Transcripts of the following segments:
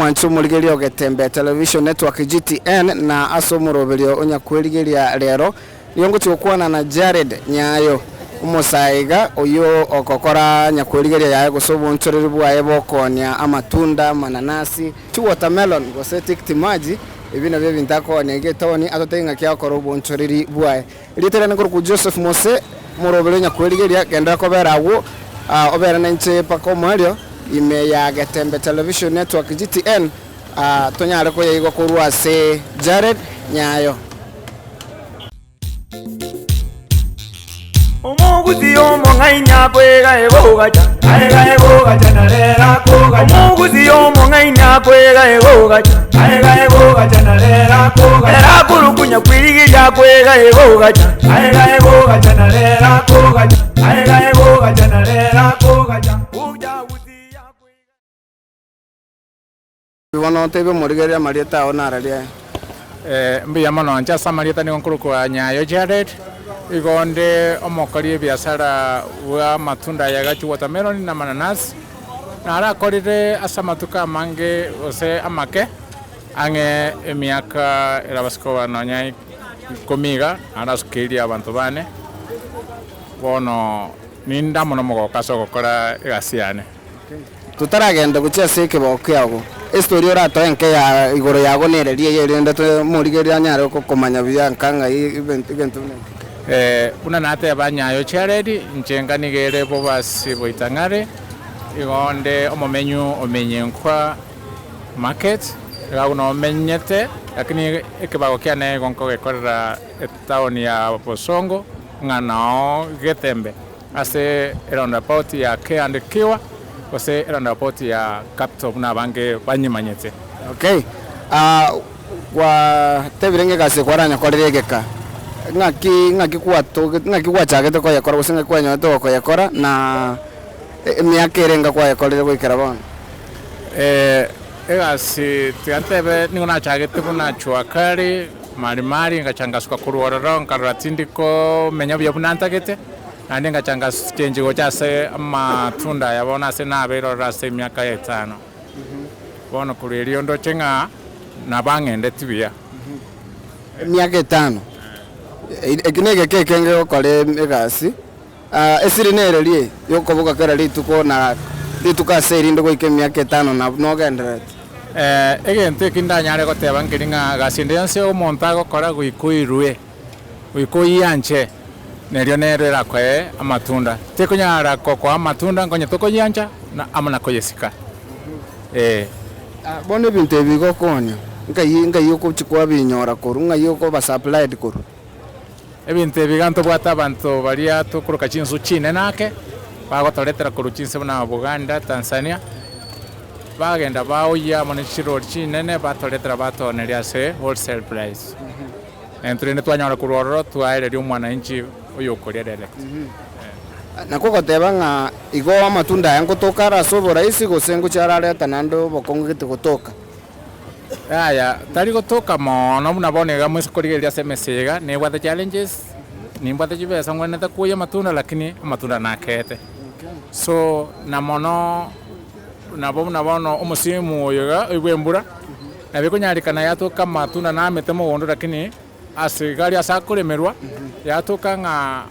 Omwanche omorigereria o Getembe Television Network, GTN, na ase omoroberio onya kwerigeria rero, nigo ngochia gokwana na Jared Nyayo, omosae iga oyio ogokora nyakwerigeria yaye gose obonchoreri bwaye bokoonia amatunda, amananasi, chiwatermelon gose tikiti maji, ebi nabio ebinto akoonia iga etaoni atotebie ng'aki agokora obonchoreri bwaye. Erieta riane nkorokwa Joseph Mose, omoroberi o nyakwerigeria, genderera kobera agwo, obere nainche mpaka omoerio, ime ya Getembe Television Network, GTN, tonyare koyaigwa korwa ase Jared Nyayo. Omogusi omong'aini akwega egogacha, aega egogacha na rero akogacha. Omogusi omong'aini akwega egogacha, aega egogacha na rero akogacha. Ere akorukunya kwirigiria akwega egogacha, aega egogacha na rero akogacha, aega egogacha na rero akogacha. Uja gusia akwega. Bono otebie omorigereria amarieta ao nararia aye. Mbuya mono inche ase amarieta nigo nkorokwa Nyayo Jared, igo onde omokori ebiasara bwa amatunda aya iga chiwatermelon na amananasi, narakorire ase amatuko amange gose amake, ang'e emiaka erabase koba nonya ikomi iga, narasukeirie abanto bane, bono ninde amo nomogoko ase ogokora egasi yane. Totaragenda gochia ase ekebao kiago, estori oratoe enke ya igoro yago nereria eye erinde tomorigererie anyare gokomanya buya nka ng'ai egento buna eke. Buna nateba Nyayo Jared, inche nka nigo ere bobasi boitang'are, igo onde omomenyu omenyenkwa market, iga agwo nomenyete, lakini ekebago kiane igo nkogekorera etown ya Bosongo ng'a nao Getembe. Ase eroundabout ya K&Q gose eroundabout ya Capital buna abange banyemanyete. Okay, gwatebire ng'a egasi kwaranyekorire egeka, ng'aki ng'aki gwatoge ng'aki gwachagete koyekora gose ng'aki kwanyorete gokoyekora na emiaka ere enga kwayekorire goikera bono? Egasi tiga ntebe nigo nachagete buna jua kali, marimari, ngacha ngasuka korwa ororo nkarora tindi komenya buya buna ntagete. Naende ngacha ngachenchia gocha ase amatunda aya bono ase nabeire ororo ase emiaka ya etano. Bono korwa erio ndoche ng'a nabang'endeti buya. Emiaka etano, eki negeka ekenge gokora egasi, esiri nereri eye yokoboka kera rituko na rituko ase erinde goika emiaka etano nabo nogendererete. Egento eki ndanyare goteba nkeri ng'a gasi ende yonsi omonto agokora goika oirwe. Goika oyianche, nerio nero erakoe amatunda. Tekonyara kokoa amatunda nkonye tokoyiancha na amo na koyesika. Ee. Bono ebinto ebi bigokonya, nkai nkai ogochia kwabinyora korwa, ng'ai okoba supplied korwa? Ebinto ebi iga ntobwate abanto baria tokoroka chinsu chinene ake, bagotoretera korwa chinse buna Buganda, Tanzania, bagenda baoyia amo ne chirori chinene batoretera batooneria ase wholesale price. Na intwe rende twanyora korwa ororo twaereria omwananchi oyokoria direct. Nakwo goteba ng'a igo amatunda aya ngotoka are ase oboraisi gose ngochia arareta naende obokong'u gete gotoka? Yaya, tari gotoka moono buna bono iga moise korigereria ase emesa iga, nebwate challenges, nimbwate chibesa ngwenerete koyia amatunda lakini amatunda nakeete. So, na mono nabo buna bono omosimu oyo iga oibwe embura. Nabo ekonyarekana yatoka amatunda na amete mogondo, lakini ase egari ase akoremerwa yatoka ng'a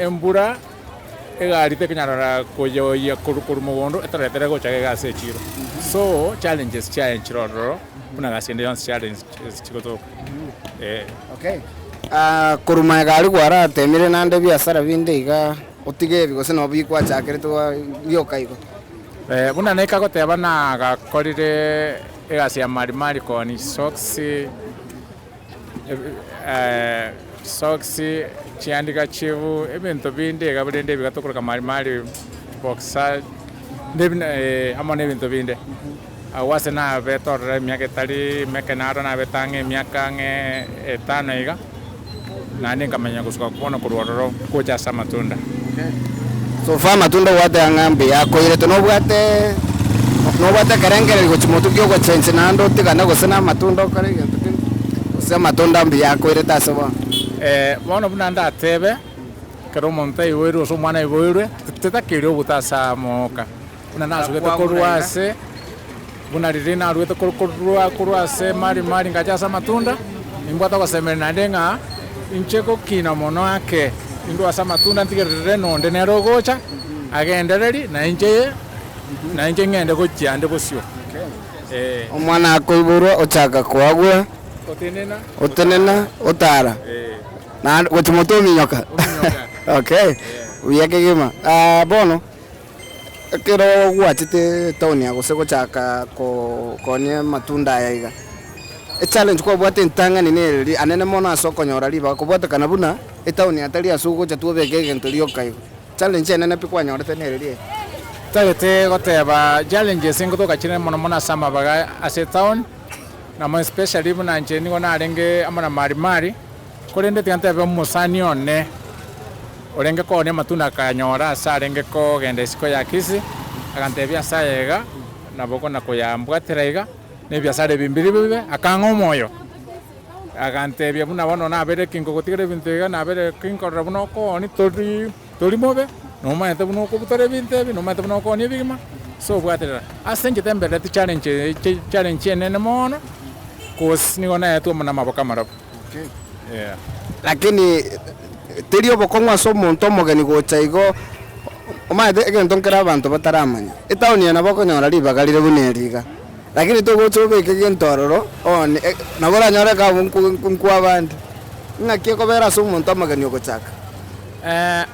embura egari tekonyarora koyoyia korwa korwa mogondo etoretere gocha iga ase echiro. So challenges chiaye nchire ororo buna gasi ende yonsi challenges chigotoka eh. Okay, korwa magega aria kwaratemire naende ebiasara binde iga otige ebi gose nabo bikwachakerete rioka igo? Buna naika goteba nagakorire egasi ya marimari koonia chisocks, chisocks, chihandikachifu, ebinto binde iga rende ebi tokoroka marimari, boxer, amo na ebinto binde. Agwo ase nabete ororo emiaka etari meke naro nabete ang'e emiaka ang'e etano iga, naende nkamanya gosuka bono korwa ororo gocha ase amatunda. So far amatunda gwateba ng'a mbuya akoirete nobwate nobwate ekerengererio gochia motwe kia ogochengi naende otigane gose na amatunda okore egento kende gose amatunda mbuya akoirete ase bono? Bono buna ndatebe, ekero omonto aiboirwe gose omwana aiboirwe, titakeiri ogote ase amoka. Buna nasugete korwa ase. Buna riria naruete korwa korwa ase mari mari ngacha ase amatunda, nimbwate ogosemeria naende ng'a inche gokina mono ake, indwe ase amatunda ntigerere nonde nere ogocha, agendererie, na inche na inche ng'ende gochia ande bosio. Ee. Omwana akoiborwa ochaka koagwa, Otenena. otenena, otara, Ee. naende gochia motwe ominyoka. Ominyoka. Okay, buya kegima. Bono. Ekero gwachete etown ya gose gochaka koonia amatunda aya iga, echallenge kwabwate entang'ani nere riria anene mono ase okonyora ribaga kobwatekana buna etown ya tari ase ogocha tu obeke egento rioka igo. Challenge enene pi kwanyorete nere riria? Ntagete goteba challenges ngotoka chire mono mono ase amabaga ase etown, na more especially buna inche nigo narenge amo na marimari, korende tiga ntebe omosani one. Orenge koonia amatunda akanyora ase arenge kogenda isiko ya Kisii, agantebia ase aye iga, nabo okona koyambwatera iga, na ebiasara ebi mbiri bibe, akang'a omoyo. Agantebia buna bono nabere ki nkogotigera ebinto iga, nabere ki nkorora buna okoonia tori tori mobe, nomanyete buna okobutora ebinto ebi, nomanyete buna okoonia ebigima, so obwaterera. Ase inche temberereti challenge challenge enene mono, cause nigo naetwe amo namaboko amarabu. Yeah. Lakini teri obokong'u ase omonto omogeni gocha igo, omanyete egento nkere abanto bataramanya, etown eye nabo okonyora ribaga rire buna eri iga, lakini togocha obeke egento ororo one nabo oranyore ekabu nku nkwabande. Ng'aki ekobera ase omonto omogeni ogochaka?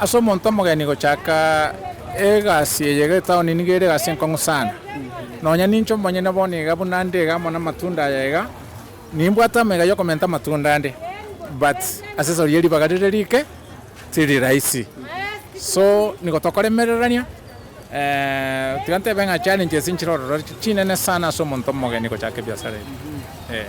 Ase omonto omogeni gochaka egasi eye iga etown nigo ere egasi enkong'u sana. Nonya ninche omonyene bono iga buna nde iga amo namatunda aya iga. Nimbwate amaiga y'okomenta amatunda ande, but ase esori ye ribaga rire rike, tiri rahisi. So nigo tokoremererania, tiga ntebe ng'a challenges nchire ororo chinene sana ase omonto omogeni gochaka ebiasara ebi, eh.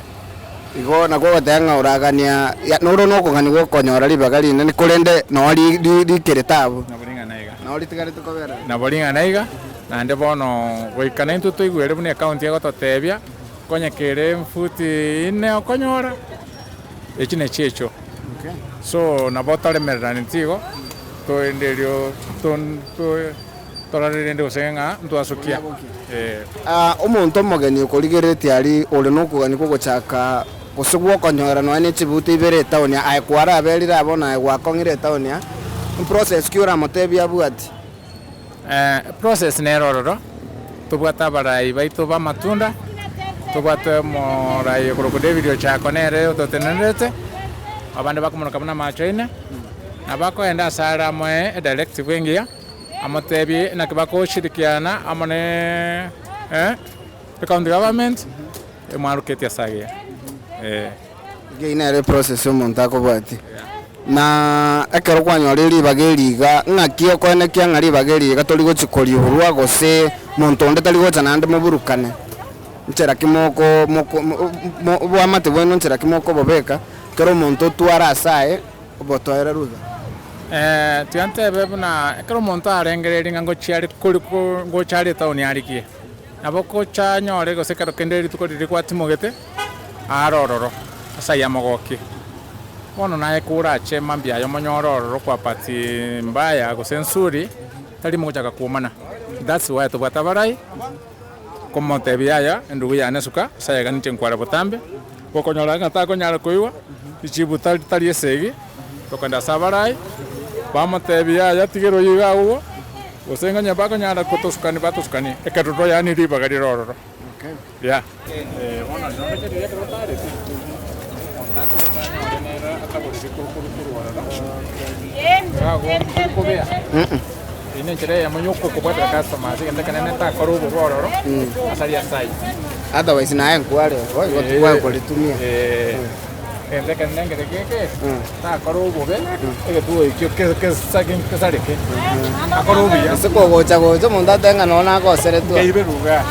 Igo nakwo ogoteba ng'a oragania ya noro nokogania gokonyora ribaga rinene korende noo ri ri rikerete abwo. Nabo ring'ana iga. Noo ritigarete kobera. Nabo ring'ana iga, naende bono goika naintwe toigwere buna ecounty egototebia. Konya kere emfuti ine okonyora, echi nachio echio. So nabo toremereraneti igo, torende erio torore rende gose ng'a ntwasukia. Eh. Omonto omogeni okorigereretie aria ore nokogania kw'ogochaka gose gw'okonyora nonya ne chibuti ibere etown aye kwaraberire abwo naye gwakong'ire etown aa, process ki oramotebie abwati? Process nere ororo, tobwate abarai baito b'amatunda, tobwate omorai okorokwa David Ochako nere ototenenerete, abande bakomoroka buna Machoine, nabo akoenda ase are amoe edirective engiya, amotebie naki bakoshirikiana amo ne ecounty government, emwaroketie ase agiya eh. Eyio nere eprocess omonto akobwatia. Na ekero kwanyorire ribaga eri iga, ng'aki okoenekia ng'a ribaga eri iga tori gochia koriurwa gose monto onde tari gocha naende moburukane? Nchera ki moko moko mo oboamate bwaino nchera ki mokobobeka, kera omonto otware ase aye obotoereru iga? Tiga ntebe buna ekero omonto arengereiri ng'a ngochia are kori ngocha are etown arigie, nabo ogocha anyore gose ekero kende rituko riria gwatimogete, Aare ororo, ase ayio amogokie. Bono naye korache mambia aye omonyore ororo kwa bahati mbaya gose ensuri, tari mogochaka kwomana. That's why tobwate abarai, komotebia yaya endugu yane suka ase ayio iga ninche nkware botambe, gokonyora ng'a takonyara koigwa, richibu tari tari esegi, tokogenda ase abarai, bamotebia yaya tiga oyo iga agwo, gose ng'a onye bakonyara kotosukani batosukanie, ekeroro yaani ribaga rire ororo. Yeah. Bono noroche riria ekero otareti, omonto akogocha anyore nere ataboriri korwa ororo, iga agwo tori kobea. Eyio nenchera eyemo ya okobwatera customer ase egento ekenene takora obobe ororo ase aria ase ayio. Otherwise naye nkware igo igo tibwakoritumia. Egento ekenene nkere geke, takora obobe, egetuo ekio kesareke, akore obuya. Ase kogocha gocha omonto atebe ng'a nonya nagoseretwe. Nkeiberwa igaa.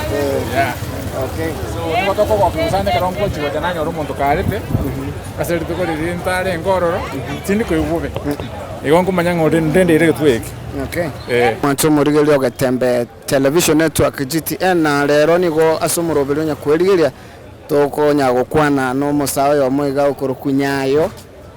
Yeah. Okay. So nigo tokogokia gose ande ekero ngochi gocha nanyora omonto karete, ase rituko riria ntarenge ororo, tindi koigwa bobe. Igo nkomanya ng'a ore ndendeire egetuo eke. Okay. Eh. Mwanche omorigereria ogetembe Television Network GTN na rero nigo ase omoroberi onya kwerigeria Tokonya gokwana nomosae oyomo iga okorokwa Nyayo,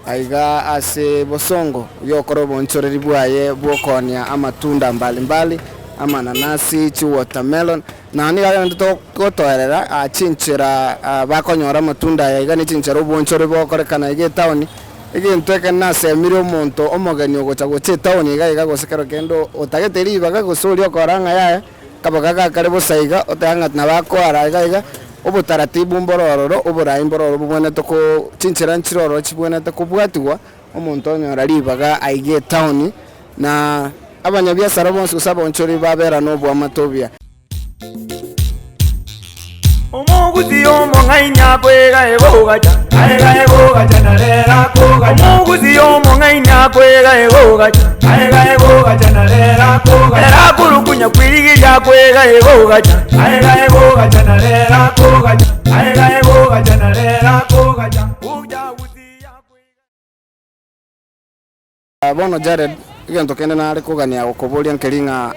aiga ase bosongo y'okora obonchoreri bwaye bw'okoonia amatunda mbali mbali. Amananasi, chiwatermelon, na nigo agenderete gotoerera chinchera bakonyora amatunda aya iga ne chinchera obonchore bogokorekana iga etown. Egento eke nasemire omonto omogeni ogocha gocha etown iga iga gose kero kende otagete ribaga gose oria okora ng'a yaya, akabaga gakare bosa iga oteba ng'a nabo akoara iga iga, obotaratibu mboro ororo, oborai mboro ororo bobwenerete ko chinchera nchire ororo chibwenerete kobwatigwa, omonto onyora ribaga aiga etown. Na abanyabiasara bonsi gose abaonchoreri babera noboamate obuya. Omogusi omong'aini akwega egogacha, aega egogacha na rero akogacha. Omogusi omong'aini akwega egogacha, aega egogacha na rero akogacha. Ere akorukunya kwirigiria akwega egogacha, aega egogacha na rero akogacha, aega egogacha na rero akogacha. Uja gusia akwega. Bono Jared, egento kende nare kogania gokoboria nkeri ng'a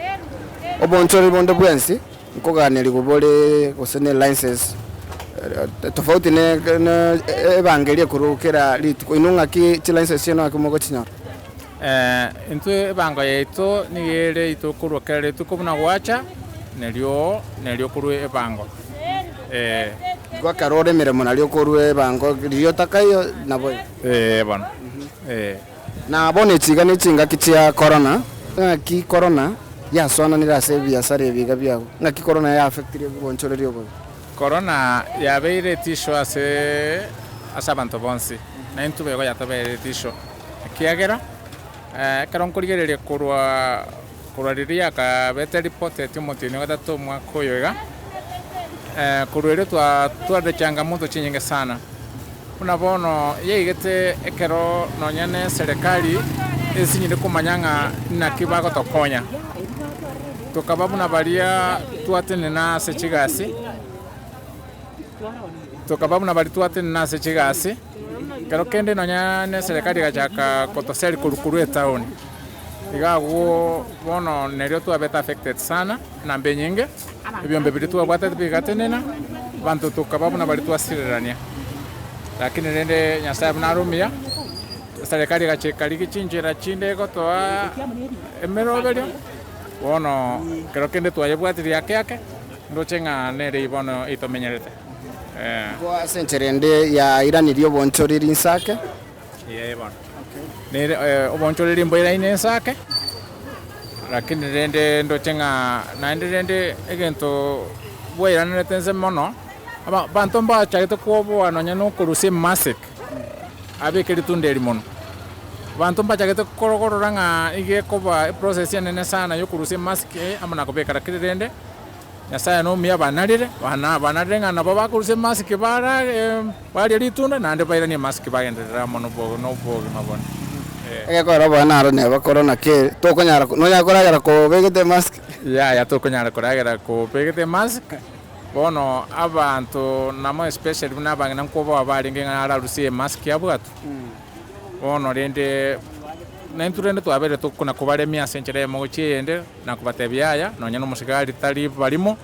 obonchoreri bonde bwensi nkoganerigwe bore gose ne license tofauti ne ne ebango eria ekorwa kera rituko. Inwe ng'aki chilicense chiaino ng'aki mogochinyora? Intwe ebango yaito nigo ere itokorwa kera rituko buna gwacha, nerio nerio okorwa ebango. Igo ekero ore emeremo nario okorwa ebango riria otakaiyo nabo igo. Ee bono, ee. Na bono echi iga nechingaki chia korona, ng'aki korona yasoananire ase ebiasara ebi iga biago? Ng'aki korona ya affectire oboonchoreria obobe? Korona yabeire etisho ase ase abanto bonsi, na intwe boigo yatobeire etisho, ekiagera ekero nkorigereria korwa korwa riria yakabete reported omotienyi o gatato omwaka oyo iga, korwa erio twatwarire changamoto chinyinge sana. Buna bono yaigete ekero nonya ne serikali esinyire komanya ng'a naki bagotokonya, tokaba buna baria twatenena ase chigasi, tokaba buna baria twatenena ase chigasi, ekero kende nonya ne serikali egachaka kotoseria korwa korwa etown. Iga agwo bono nerio twabete affected sana, enamba enyinge. Ebiombe biria twabwatete bigatenena, abanto tokaba buna baria twasirerania. Lakini rende Nyasae buna are omuya, eserekari egacha ekarigia chinchera chinde egotoa emeroberio, bono ekero kende twayebwatirie ake ake, ndoche ng'a nere bono etomenyerete. Igo ase enchera ende yairanirie obonchoreri inse ake. Ee bono, nere obonchoreri mboiraine inse ake, Lakini rende ndoche ng'a naende rende egento bwairanerete inse mono, aba abanto mbachagete kwoboa nonya na okorusia emasik, abeke ritunda eri mono. Abanto mbachagete korora ng'a iga ekoba eprocess enene sana ya okorusia emask eye amo na kobeka lakini rende, Nyasaye nomuya banarire, bana banarire ng'a nabo bakorusia emask bara baria ritunda naende bairanie emask bagenderere amo nobo nobogima bone. Egekora bono naro neba korona ki tokonyara nonyare koragera kobegete emask? Yaya tokonyara koragera kobegete emask, bono abanto namo especially buna abang'ina nkoboa barenge ng'a ararusie emask abwatwe, bono rende naintwe rende twabeire tokona kobaremia ase enchera eyemo gochia eyende. Na kobatebia, Yaya, nonya nomosigari tari barimo,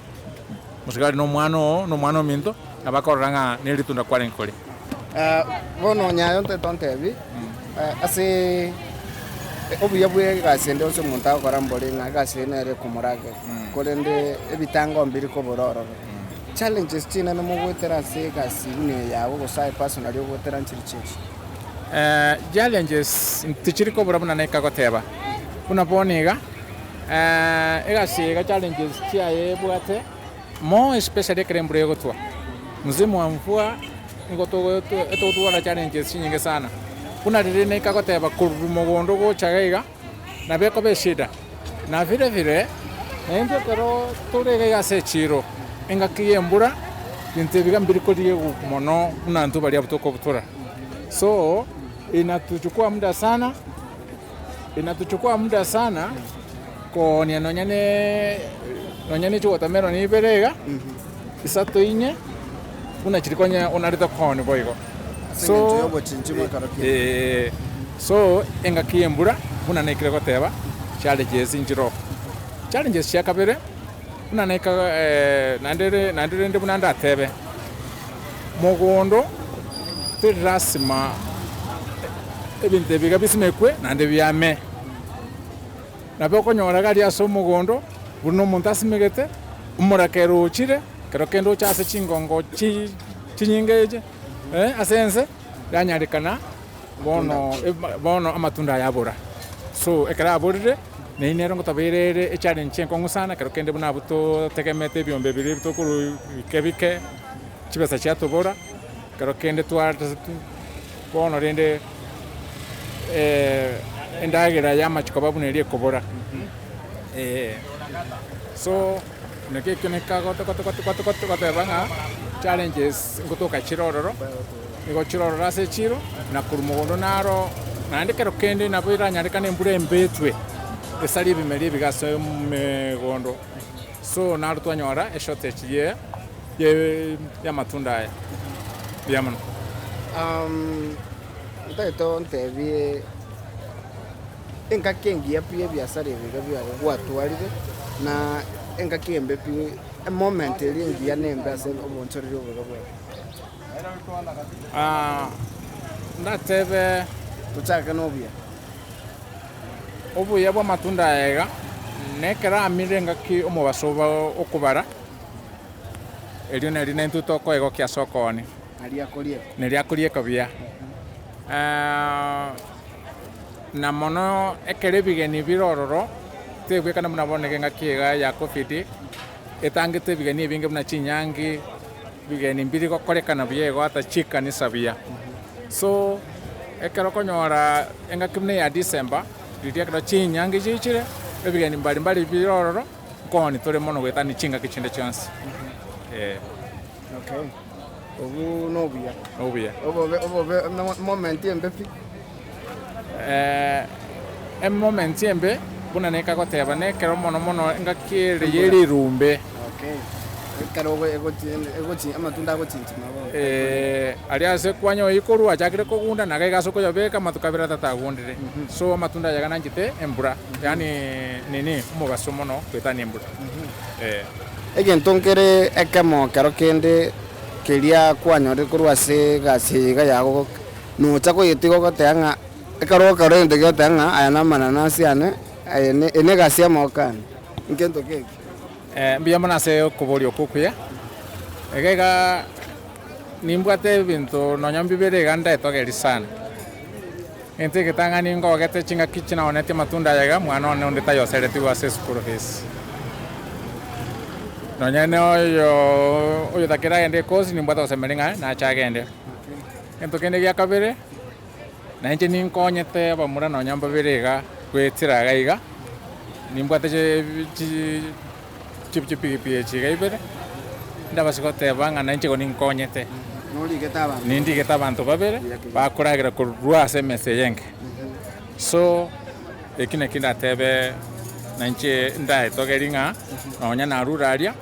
omosigari nomwana oo, nomwana ominto, na bakorora ng'a neritunda kwarenge koria. Bono onye aye tontebi, ase obuya bwa egasi ende yonsi omonto agokora mbore ng'a egasi eye nere ekomoragera, korende ebitango mbiri kobora ororo. Challenges chinene mogoetera ase egasi buna eye yago gose aye personally ogoetera nchiri chiachi? Challenges tichiri kobora buna naika goteba, buna bono iga, egasi eye iga challenges chiaye ebwate, more especially ekero embura egotwa, msimu wa mvua nigo togotwara challenges chinyinge sana, buna riria naika goteba korwa mogondo gocha iga iga, nabo ekoba eshida, na vile vile, naintwe ekero tore iga iga ase echiro, engaki ya embura, ebinto ebi iga mbiri koriegwa mono buna intwe baria abwo tokobutora. So, inatuchukua muda sana, inatuchukua muda sana koonia nonya ne nonya ne chiwatermelon ibere iga, isato inye, buna chiria konya onarete koonia boigo. Ase eng'encho y'obochinchi bw'ekero kiaye. Ee, so engaki y'embura buna naikire goteba, challenges nchiroo. Challenges chia kabere, buna naika naende re naende rende buna ndatebe, mogondo teri lasima ebinto ebi iga bisimekwe naende biame. Nabo okonyora iga aria ase omogondo. Buna omonto asimegete, omorakera ochire, ekero kende oche ase chingongo chi chinyinge echi, ase ense, yanyarekana bono bono amatunda aya abora. So, ekero aborire, neyio nero ngotabeire ere echallenge enkong'u sana, ekero kende buna abwo totegemete ebiombe biria tokorwa bike bike, chibesa chiatobora, ekero kende twa bono rende endagera yamachia koba buna eria ekobora. So, naki ekio nekagotogotogotogo goteba ng'a challenges ngotoka chire ororo, nigo chire ororo ase echiro, na korwa mogondo naro, naende ekero kende nabo eranyarekane embura embe etwe, esarie ebimeri ebiga ase emegondo. So naro twanyora eshortage ye ye y'amatunda aya. Mbuya mono. Ntagete ontebie engaki engiya pi ebiasara ebi iga biago gwatwarire, na engaki embe pi emoment eria engiya na embe ase obonchoreria obo iga bwao. Ndatebe. Tochake na obuya. Obuya bw'amatunda aya iga, nekero amire engaki omobaso oba okobara, erio neri nentwe tokoegokia ase okooni. Naria akorieka. Naria akorieka buya. Na mono ekero ebigeni bire ororo, tebwekana buna bono iga engaki iga ya covid, etangete ebigeni ebinge buna chinyangi, ebigeni mbiri gokorekana buya igo ata chikanisa buya. So, ekero okonyora engaki buna eya December, riria ekero chinyangi chiichire, ebigeni mbari mbari bire ororo, nkoni tore mono goetania chingaki chinde chionsi, eh. Okay, obwo nobuya. Nobuya. Obobe obobe moment embe pi. Emoment embe, buna nekagoteba nekero mono mono engaki ere ye rirumbe. Okay, ekero ogo egochi egochi amatunda agochinchima bono. Aria ase kwanyoyia korwa achakire kogunda naga iga ase okoyabeka amatuko abere atato agundire. So amatunda aya iga nanchete embura, yaani nini omobaso mono goetania embura. Egento nkere ekemo kero kende keria kwanyorire korwa ase egasi eye iga yago nocha koyetiga ogoteba ng'a ekero okora egento ekia ogoteba ng'a aya namananasi ane, eye ne eye negasi y'amaboko ane, nkento ki ekio? Mbuya mono ase okoboria okwo okuya, iga iga nimbwate ebinto nonya mbibere iga ndetogerie sana. Egento egetang'ani ngogete chingaki chinaonetie amatunda aya iga, mwana one onde tayoseretigwe ase eschool fees. Nonya ne oyo oyotakire agende ekosi nimbwate gosemeria ng'a nache agende. Egento kende gia kabere, na inche ninkonyete abamura nonya mbabere iga goetera iga iga, nimbwate chi chipigipigi echi iga ibere, ndabase goteba ng'a nainche igo ninkonyete. Norigete abanto. Nindigete abanto babere, bakoragera korwa ase emesa eye enke. So, eki naki ndatebe nainche ndaetogerie ng'a nonya narure aria,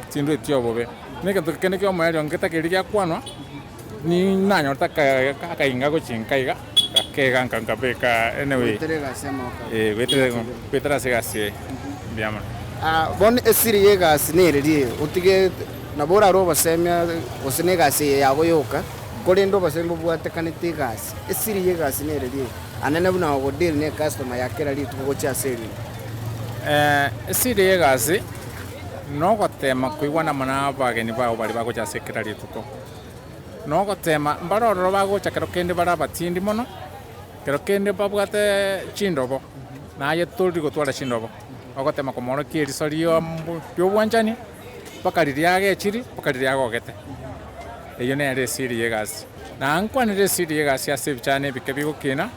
tindweti obobe. Na egento kende kia omoerio ngetakeri giakwanwa, ni nanyorete aka akainga gochia nka iga, gakega nka nkabeka anyway, Goetera egasi y'amaboko abo. eh, goetera goetera ase egasi eye, mbuya mono. Ah, bono esiri y'egasi nereri eye, otige nabo orare obosemia gose na egasi eye yago yoka, korende obosemia bobwatekanete egasi. Esiri y'egasi nereri eye, anene buna ogodeal na ecustomer ya kera rituko gochia ase erinde. Esiri y'egasi, nogotema koigwana amo na abageni bao baria bagocha ase kera rituko. Nogotema mbare ororo bagocha kero kende bare abatindi mono, kero kende mbabwate chindobo, naye tori gotwara chindobo, ogotema komoorokia eriso ri'obwanchani mpaka riria agechiri, mpaka riria agogete. Eyio nere esiri y'egasi. Na nkwanere esiri y'egasi ase ebichani ebike bigokina,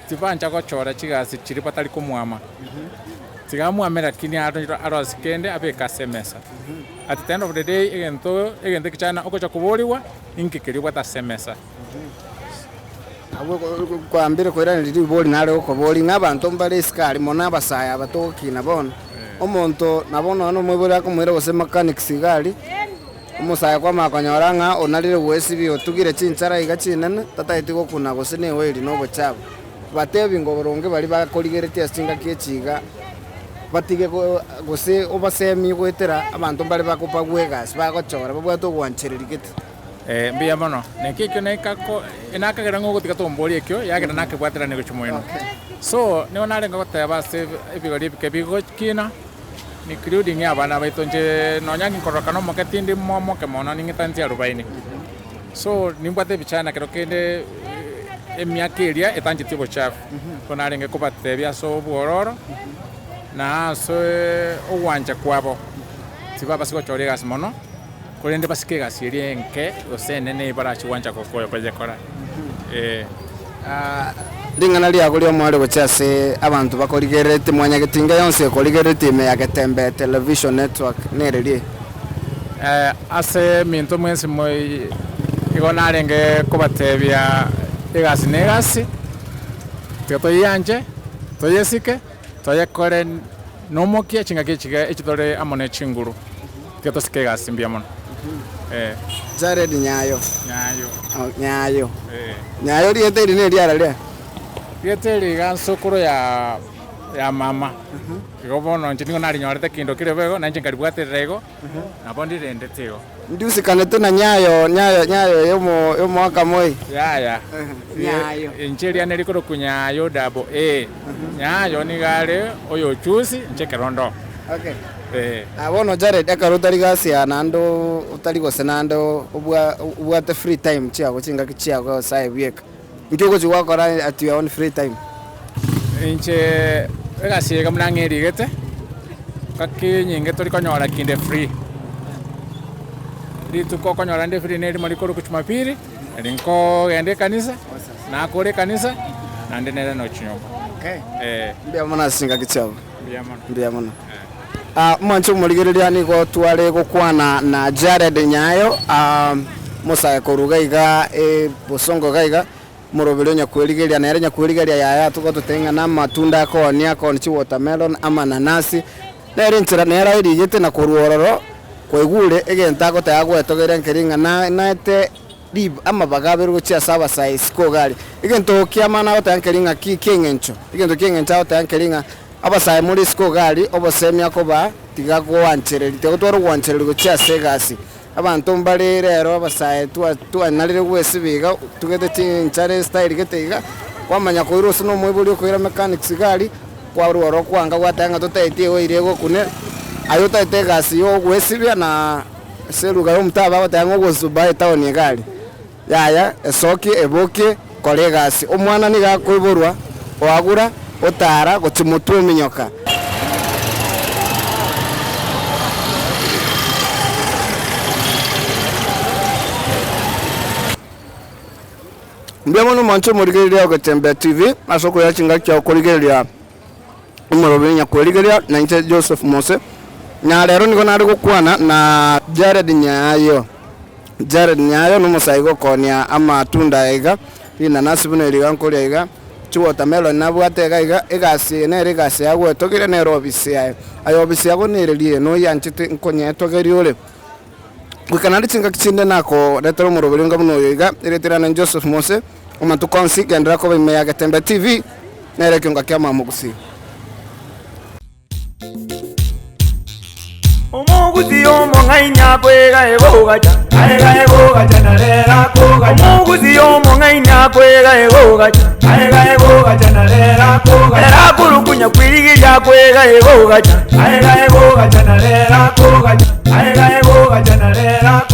tibancha gochora chigasi chiria batari komwama. Tiga amwame lakini arosie kende abeke ase emesa. At the end of the day egento egento ekichana ogocha koborigwa inki keria obwate ase emesa. Abwo kwambire koiraneria ribori nare gokoboria ng'a abanto mbare isiko aria mono abasae aba togokina bono, omonto nabo nonya na omoibori akomoira gose mechanics iga aria, omosae kwamanya konyora ng'a onarire goesibia otugire chinchara iga chinene, tatageti gokuna gose na eoil na obochafu. Batebi ng'a oboronge baria bakorigeretie ase chingaki echi iga, batige gose obasemie goetera abanto mbare bakobagwa egasi, bagochora babwate ogwanchereria gete. Mbuya mono. Naki ekio nekako nakagera ng'a ogotiga tomboria ekio, yagera nakebwaterania gochia moino. So, nigo narenge goteba ase ebigori ebike bigokina, Including abana baito inche nonya nginkororekana omoke tindi momoke mono ning'etaneti arubaini. So nimbwate ebichana kero kende emiaka eria etancheti obochafu, nigo narenge kobatebia ase obwororo na ase ogwancha kwabo, tibabasa gochora egasi mono, korende basike egasi eria enke gose enene barache gwancha koyekora eh. Ring'ana riago ri'omoerio gochia ase abanto bakorigereretie mwanyagetinga yonsi ekorigereretie ime ya Getembe Television Network neririe. Ase eminto mwensi igo narenge kobatebia egasi na egasi, tiga toyianche, toyesike, toyekore nomokia chingaki echi echi tore amo ne chinguru, tiga tosike egasi mbuya mono. Jared Nyayo. Nyayo. Nyayo. Nyayo rieta eri neriara ria? Rieta eri iga nsokoro ya ya mama, igo bono inche nigo narinyorete kendo kere bo igo, nainche nkaribwaterera igo, nabo ndirendete igo. Ndiusikanete na Nyayo, Nyayo, Nyayo yomo yomoaka moi. Yaya, Nyayo. Inche riane rikorokwa Nyayo double A. Nyayo nigo are oyo ochusi, inche ekero ndo. Okay. Eh. Ah, bono Jared, ekero otari gasi aa naende otari gose naende obwa obwate free time chiago chingaki chiago nyasaye bweka, inki ogochi gwakora at your own free time? Inche egasi eye iga buna ng'erigete, ngaki enyinge tori konyora kinde free. Rituko okonyora nde free nerimo rikorokwa jumapili, eri nkogenda ekanisa, nakora ekanisa, naende nere nochia nyomba. Okay. Eh. Mbuya mono ase chingaki chiago. Mbuya mono. Mbuya mono. Mwanche omorigereria nigo tware gokwana na Jared Nyayo, omosae korwa iga iga Bosongo iga iga, omoroberi o nyakwerigeria, nere nyakwerigeria yaye atogototebia ng'a namatunda akoonia, akoonia chiwatermelon, amananasi, nere enchera nere aerigete na korwa ororo kwaigure egento agoteba agwetogeria nkeri ng'a naete rib amabaga abere gochia ase abasae isiko iga aria. Egento kiamana agoteba nkeri ng'a ki kieng'encho, egento kieng'encho agoteba nkeri ng'a Abasae more isiko iga aria, obosemia kobaa, tiga goanchereria, tiga gotwara ogwanchereria gochia ase egasi. Abanto mbare rero abasae twa twanarire gwesiba iga, tugete chinchara estyle gete iga, kwamanya koirwa ase na omoibori okoira mechanics iga aria, kwarwa oro kwanga gwateba ng'a totaeti eoil egokune, aye otaete egasi ya ogwesibia na ase eluga ya omotaba bagoteba ng'a ogosuba etown iga aria. Yaya, esokie, ebokie, kora egasi. Omwana nigo akoiborwa, oagura, otaara, gochia motwe ominyoka. Mbuya mono mwanche omorigereria o Getembe TV ase okoira chingaki chiao korigereria omorobio nyakwerigeria na inche Joseph Mose. Na rero nigo nare gokwana na Jared Nyayo. Jared Nyayo nomosae gokonia amatunda aya iga, rinanasi buna eri iga nkoria iga, chiwatermelon nabwate iga iga, egasi eye nere egasi yagwetogeria nere obisi yaye. Aye obisi yago nere riire noyanchete nkonyetogeria ore. Goika naende chingaki chinde nakoretera omoroberi onga buna oyo iga, erieta riane Joseph Mose, amatuko onsi genderera koba ime ya Getembe TV, nere ekionga kia Mama Gusii. Omogusi omong'aini akwega egogacha, aega egogacha na rero akogacha. Omogusi omong'aini akwega egogacha, aega egogacha na rero akogacha. Ere akorukunya kwirigiria akwega egogacha, aega egogacha na rero akogacha, aega egogacha na rero.